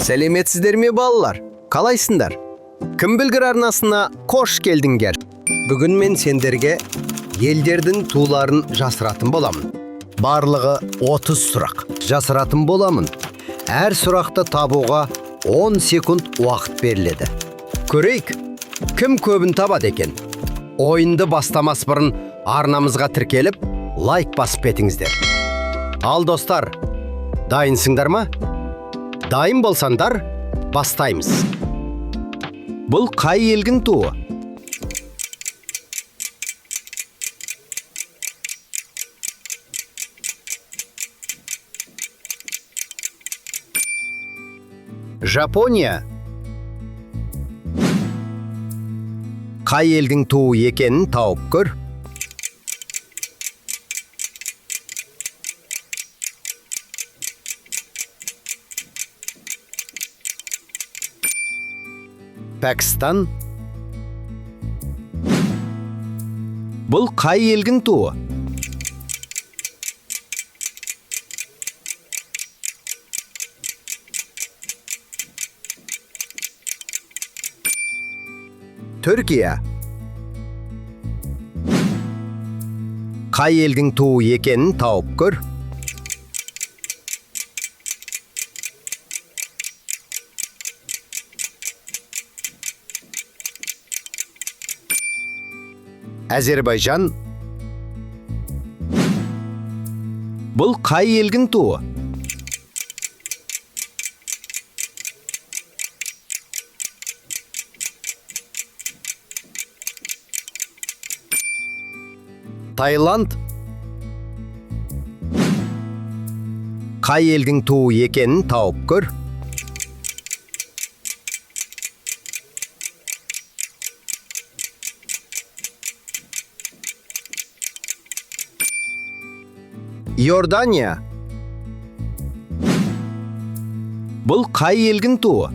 Сәлеметсіздер ме, балалар? Қалайсыңдар? Кім білгір арнасына қош келдіңдер. Бүгін мен сендерге елдердің туларын жасыратын боламын. Барлығы 30 сұрақ. Жасыратын боламын. Әр сұрақты табуға 10 секунд уақыт беріледі. Көрейік, кім көбін табады екен? Ойынды бастамас бұрын арнамызға тіркеліп, лайк басып кетіңіздер. Ал достар, дайынсыңдар ма? Дайын болсаңдар, бастаймыз. Бұл қай елдің туы? Жапония. Қай елдің туы екенін тауып көр. Пәкістан. Бұл қай елдің туы? Түркия. Қай елдің туы екенін тауып көр. Әзербайжан. Бұл қай елдің туы? Таиланд. Қай елдің туы екенін тауып көр. Иордания. Бұл қай елдің туы?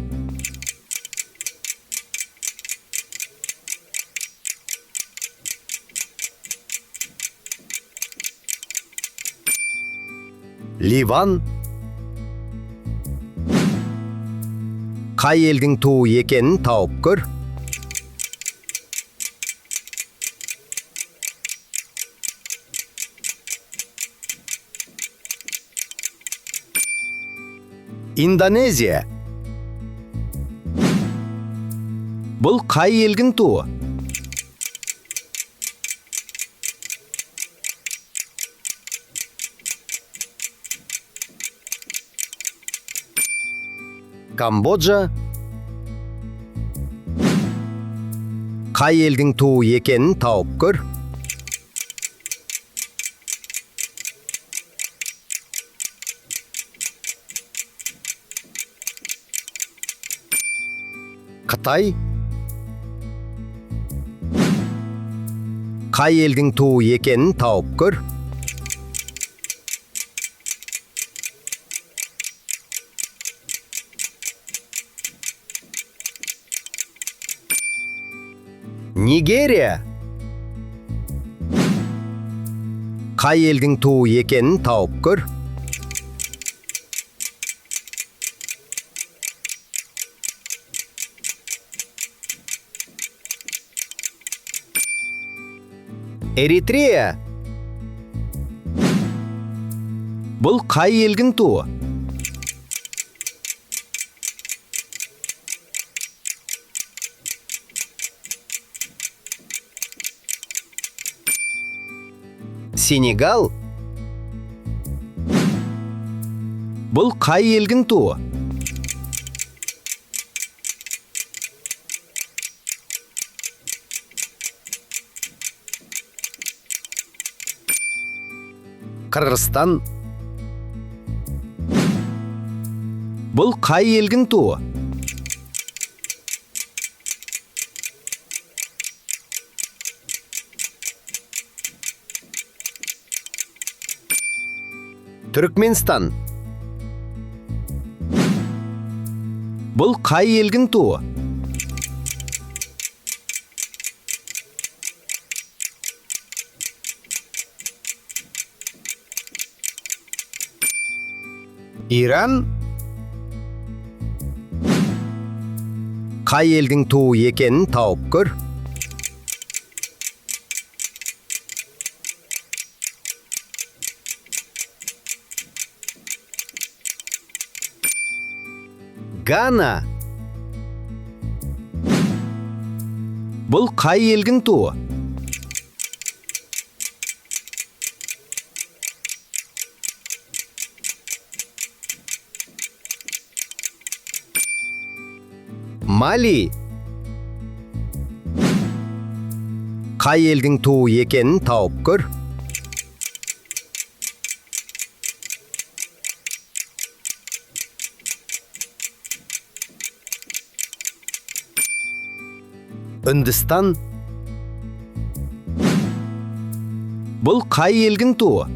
Ливан. Қай елдің туы екенін тауып көр. Индонезия. Бұл қай елдің туы? Камбоджа. Қай елдің туы екенін тауып көр. Қытай. Қай елдің туы екенін тауып көр. Нигерия. Қай елдің туы екенін тауып көр. Эритрея. Бұл қай елдің туы? Сенегал. Бұл қай елдің туы? Қырғызстан. Бұл қай елдің туы? Түрікменстан. Бұл қай елдің туы? Иран. Қай елдің туы екенін тауып көр. Гана. Бұл қай елдің туы? Мали. Қай елдің туы екенін тауып көр. Үндістан. Бұл қай елдің туы?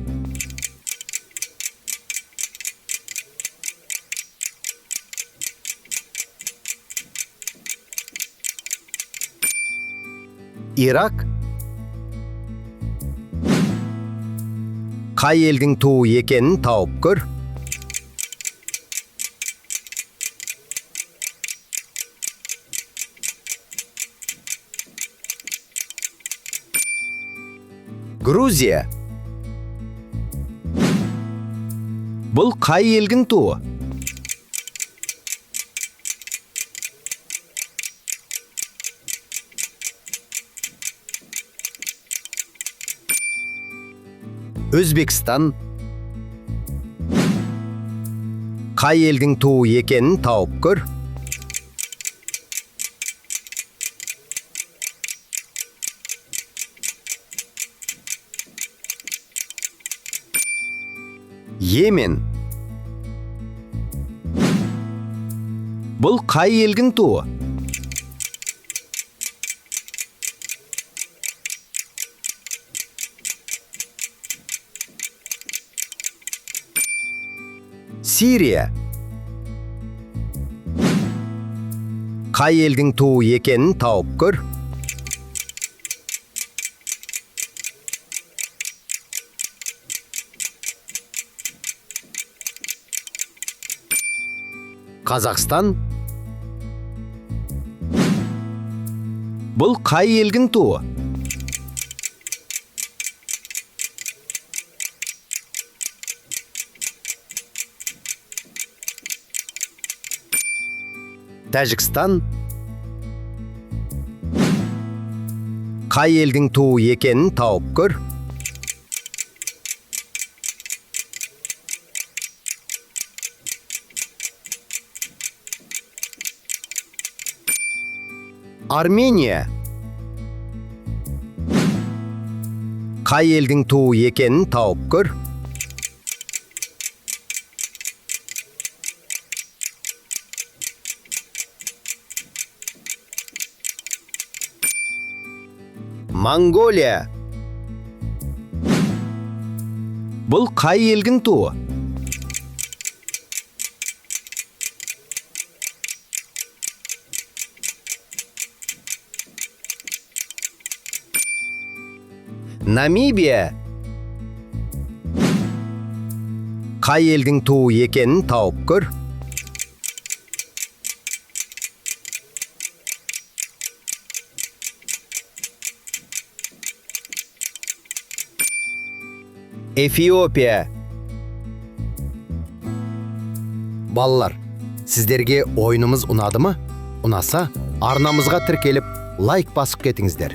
Ирак. Қай елдің туы екенін тауып көр. Грузия. Бұл қай елдің туы? Өзбекстан. Қай елдің туы екенін тауып көр. Йемен. Бұл қай елдің туы? Сирия. Қай елдің туы екенін тауып көр. Қазақстан. Бұл қай елдің туы? Тәжікстан. Қай елдің туы екенін тауып көр. Армения. Қай елдің туы екенін тауып көр. Монголия. Бұл қай елдің туы? Намибия. Қай елдің туы екенін тауып көр. Эфиопия. Балалар, сіздерге ойынымыз ұнады ма? Ұнаса, арнамызға тіркеліп, лайк басып кетіңіздер.